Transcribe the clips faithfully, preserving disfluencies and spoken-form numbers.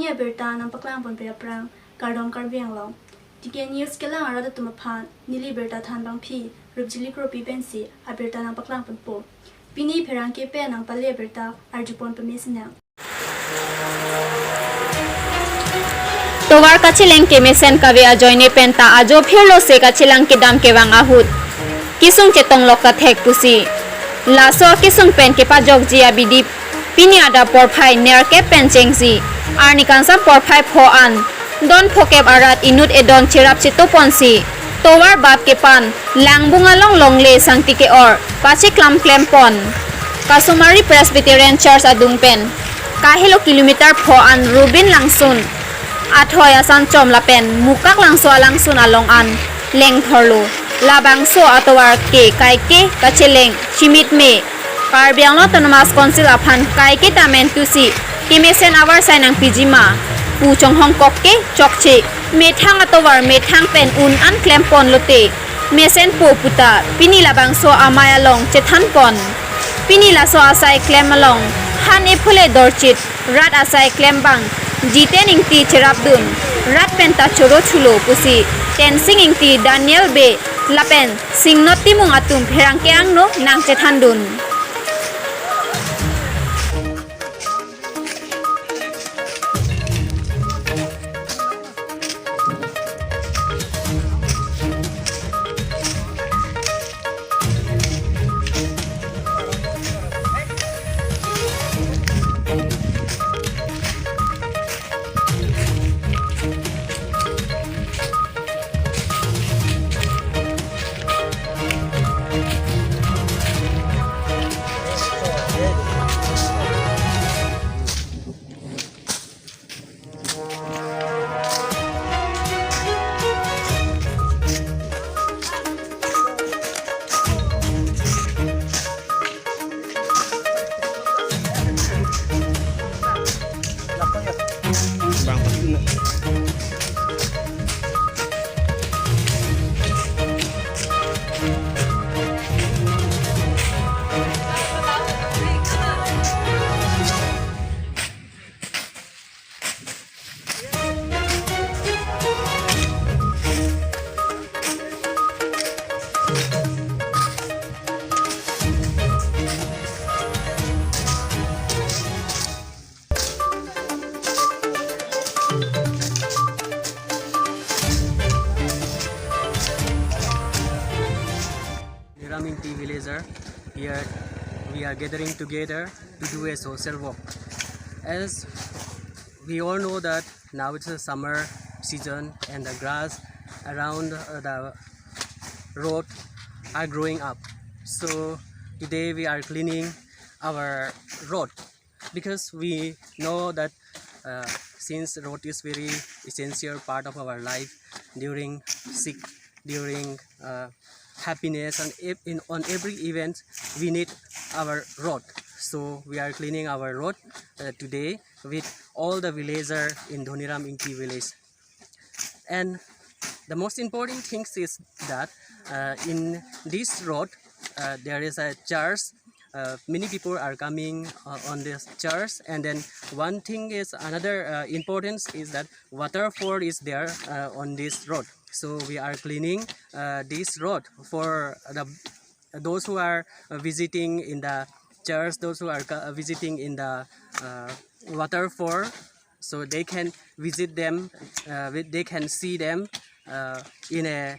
Pini abirta nangpaklang ponpe aphrang, kardom Karbi Anglong. T K News kelang arat atum aphan neli birta than abangpi Rupjili Kropi pensi abirta nangpaklang ponpo. Pini pherangke pen nangpale abirta arjupon pamesi nang. Tovar kacheleng kemesen kave ajoine penta ajo phirlo se kachelang kedam kevang ahut kesung chetonglok ta thek pusi laso kesung pen kepajokji abidi pini adap porphai nerkep pen chengsi arni kangsam porphai pho an don phokep arat inut edon cherap chetoponsi tovar bap kepan Langbung along longle sangti ke-or pacheklam klempon Kasomari Presbyterian Church adung pen kahelo kilometer pho an Rubin Langsun athoi asan chom lapen Mukak Langso alangsun along an lengthorlo. Labangso atovar ke kaike kacheleng chimit me Karbi Anglong Autonomous Council aphan kaike ta mentusi kemesen avarsai nangpiji ma pu chonghong kok ke chokche methang atovar methang pen un an klempon lote mesenpo puta pini labangso amei along chethanpon. Pini laso asai klem along han ephule dorchit rat asai klem bang Jiten Ingti cherapdun rat penta choro chulo pusi Tensing Ingti, Daniel Bey lapen Singnot Timung atum pherangke angno nangchethandun. Niram Ingti villager, here we are gathering together to do a social work. As we all know that now it's a summer season and the grass around, uh, the road are growing up. So today we are cleaning our road because we know that, uh, since road is very essential part of our life, during sick, during, uh, happiness, and ev- in on every event we need our road. So we are cleaning our road, uh, today with all the villager in Dhoniram Ingti village. And the most important thing is that, uh, in this road, uh, there is a church. Uh, many people are coming, uh, on this church, and then one thing is another, uh, importance is that waterfall is there, uh, on this road. So we are cleaning, uh, this road for the those who are, uh, visiting in the church, those who are, uh, visiting in the, uh, waterfall, so they can visit them, uh, with- they can see them, uh, in a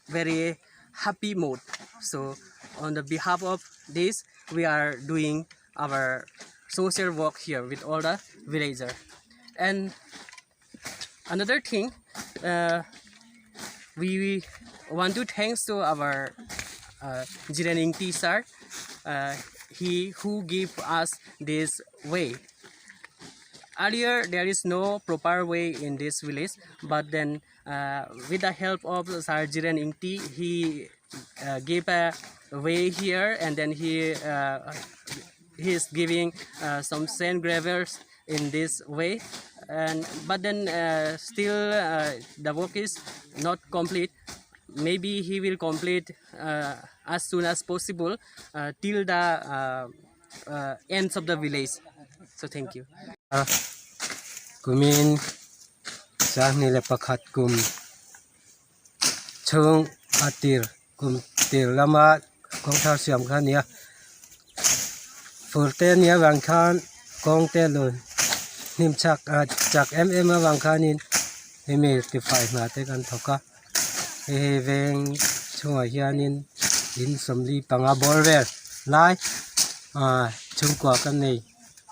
very happy mood. So on the behalf of this, we are doing our social work here with all the villager. And another thing, uh, we want to thanks to our, uh, Jiren Ingti sir, uh, he who gave us this way. Earlier, there is no proper way in this village, but then, uh, with the help of Sir Jiren Ingti, he, uh, gave a way here, and then he, uh, he is giving, uh, some sand gravels in this way, and but then, uh, still, uh, the work is not complete. Maybe he will complete, uh, as soon as possible, uh, till the, uh, uh, ends of the village. So thank you. Uh, kumin sang ni le pakhat kum chung atir kum tir lama kong thar siam khan ya. Furte ni avang khan kong te lo nim chak a chak em em avang khan in hemi tifai na te kan thoka. He he veng chung ahian in in somli panga bor ver lai a chung kwa kan nei.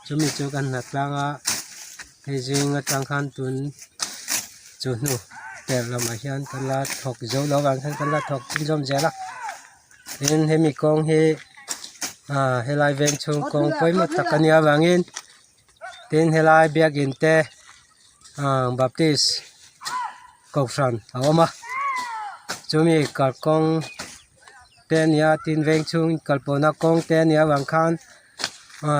Chumi chu kan nat lang a he jing atang khan tun chu nu ter lam ahian kan la thok jo lo vang khan kan la thok chin jom jela. In hemi kong he a he lai veng chung kong poi ma tak kan ya vang in tin he lai biak in te a Baptist Koksan a oma. Chumi kalkong ten ya tin veng chung kalpona kong ten ya vang khan a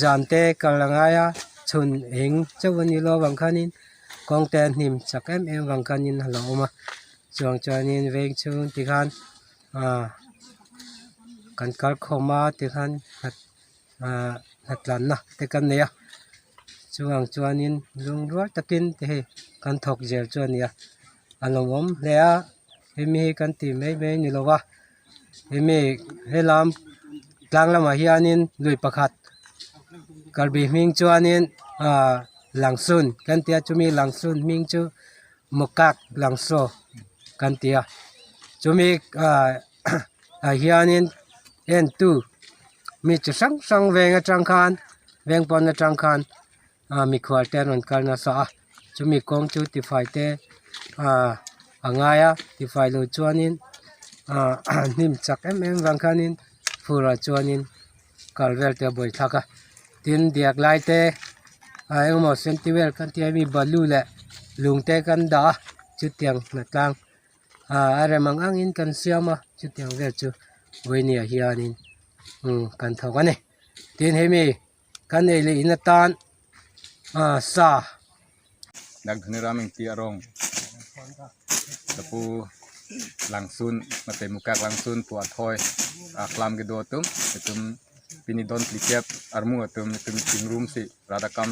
jan te kalang aya chun eng chawani lo vang khan in kong ten nim chak em em vang khan in hala oma. Chuang chuan in veng chung ti khan a kan kalkhoma ti khan hat a hatlan na te kan ne ya. Chuang chuan in lung rual takin te he kan thok jel chuan ya. Along om le a hemi he kan ti mei mei ni lo va. Hemi he lam tlang lam ahian in lui pakhat Karbi hming chuan in a Langsun kan tia. Chumi Langsun hming chu Mukak Langso kan tia. Chumi a ahian in en tu mi chu sang sang veng atang khan veng pon atang khan a mi khwal te non kal na sa a. Chumi kong chu tifai te a angai a tifai lo chuan in a nim chak em em vang khan in fura chuan in kalvel te boi thak a. Tin diak lai te a engmo sentivel kan ti a mi balu le lung te kan da a chutiang na tlang a aremang ang in kan siam a chutiang vel chu voi ni ahian in um kan thok ani. Tin hemi kan nei le in atan a sa. Dak Dhoniram Ingti arong lapu Langsun mate Mukak Langsun pu athoi aklam kedo atum, itum pini don phlikep armu atum itum chingrum si rat akam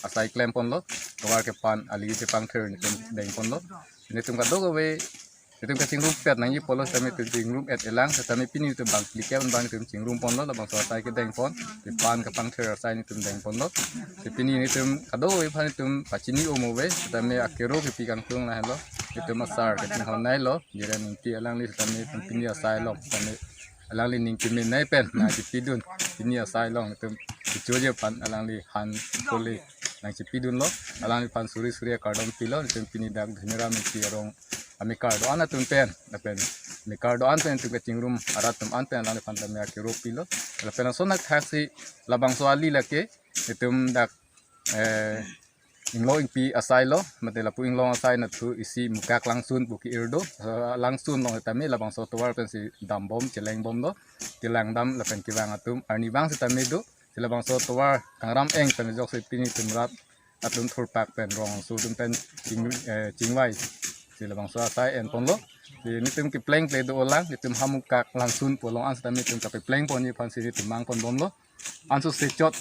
asai klem ponlo, tovar kepan ali si pangther itum deng ponlo. Itum kadokave itum kachingrum pet nangji pulo setame itum chingrum et elang setame pini itum bang phlikep bang itum chingrum ponlo, labangso asai kedeng pon, kepan kapangther asai itum deng ponlo. Si pini itum kadokave aphan itum pachini omo ave setame akero kepi kangtung lahelo, itum asar kachinghon nailo, Jiren Ingti alangli setame itum pini asai along setame alangli ning kimin nai pen nangchipidun, pini asai along itum kechoji aphan alangli han kole nangchipidunlo, alangliphan suri suri akardom pilo, itum pini dak Dhoniram Ingti arong amekar do-an atum pen, lapen mekar do-an pen itum kachingrum arat atum an pen alangliphan tame akero pilo. Lapen ason athak si labangso ali lake itum dak eh Inglong Ingpi asai lo, mate lapu Inglong asai nathu isi Mukak Langsun pu ke-ir do. Eh, Langsun along tame labangso tovar pen si dambom cheleng bomlo, kelang dam lapen kevang atum arnivang setame do. Si labangso tovar kangram eng pen jok si pini itum rat atum thurpak pen rong su atum pen ching eh, chingvai si labangso asai en ponlo. Si nitum kepleng ple do olang, nitum ha Mukak Langsun pu along an setame itum kapepleng ponji aphan si nitum mang pon bomlo. Anso sechot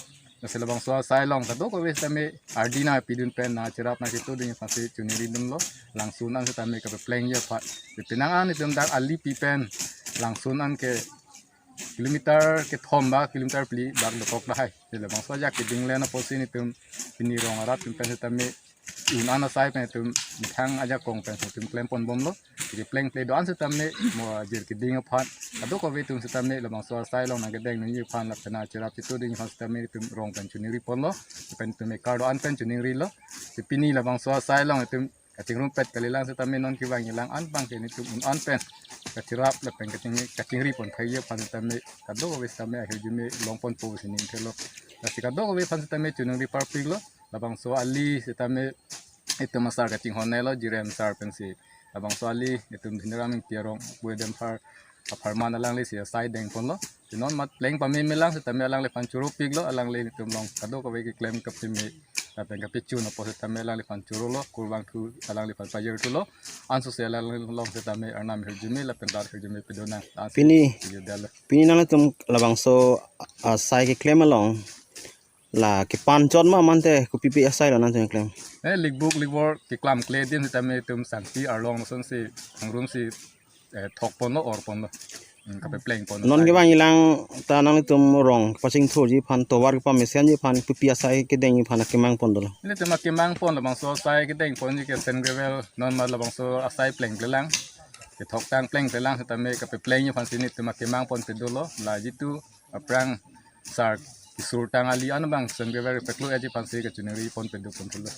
si labangso asai along kadokave setame ardi nangpidun pen nangcherap nangchetudun aphan si choningri dunlo. Langsun an setame kapeplengji aphan. Si penang an itum dak alipi pen Langsun an ke kilometer kethom ba kilometer phli bak dokok lahai. Si labangso ajak keding len apotsi nitum pini rong arat atum pen setame un an asai pen itum methang ajakong pen itum klem pon bomlo. Kepleng ple do-an setame mo ajir keding aphan kadokave itum setame labangso asai along nangkedeng nangji aphan lapen nangcherap chetudun aphan setame itum rong pen choningri ponlo. Pen itum mekar do-an pen choningrilo. Si pini labangso asai along itum kachingrum pet kalilang setame non kevang ilang an bang ke nitum un an pen kacherap lapen kaching kachingri pon thai aphan setame kadokave setame ahirjume long ponpo si ning thelo. Lasi kadokave aphan setame choningri parpiklo. Labangso ali setame itum asar kachinghon nailo, Jiren sar pensi. Labangso ali itum Dhoniram Ingti arong Pu Edem Phar apharman alangli si asai deng ponlo. Si non mat pleng pame melang setame alangliphan choro piklo, alangli itum along kadokave keklem kapeme lapen kapechun apot setame alangliphan chorolo, kurvangthu alangliphan pajirthulo. Anso si alangli along setame arnam ahirjume lapen rat ahirjume pedonang. Ansi pini video dalo. Pini nangtum labangso asai keklem along La kepanchot ma mante kopipi asai lo nangtum klem? Eh, likbuk likbor keklam kle din sitame itum sangti arlong lasonsi, angrum si, eh, thok ponlo, or ponlo. Hmm, kapepleng ponlo. Non kevang ilang ta nangtum rong kepachingthurji aphan, tovar kepamesenji aphan, kopi asai kedengji aphan akemang pon dolo? Ilitum akemang pon labangso asai kedeng ponji ke sand gravel, non ma labangso asai plengplelang, kethok tang plengplelang sitame kapeplengji aphansi nelitum akemang ponpe dolo. La jitu aphrang sar kesur tang ali ano bang sand gravel peklo aji aphansi kachiningri ponpe do pon pulo.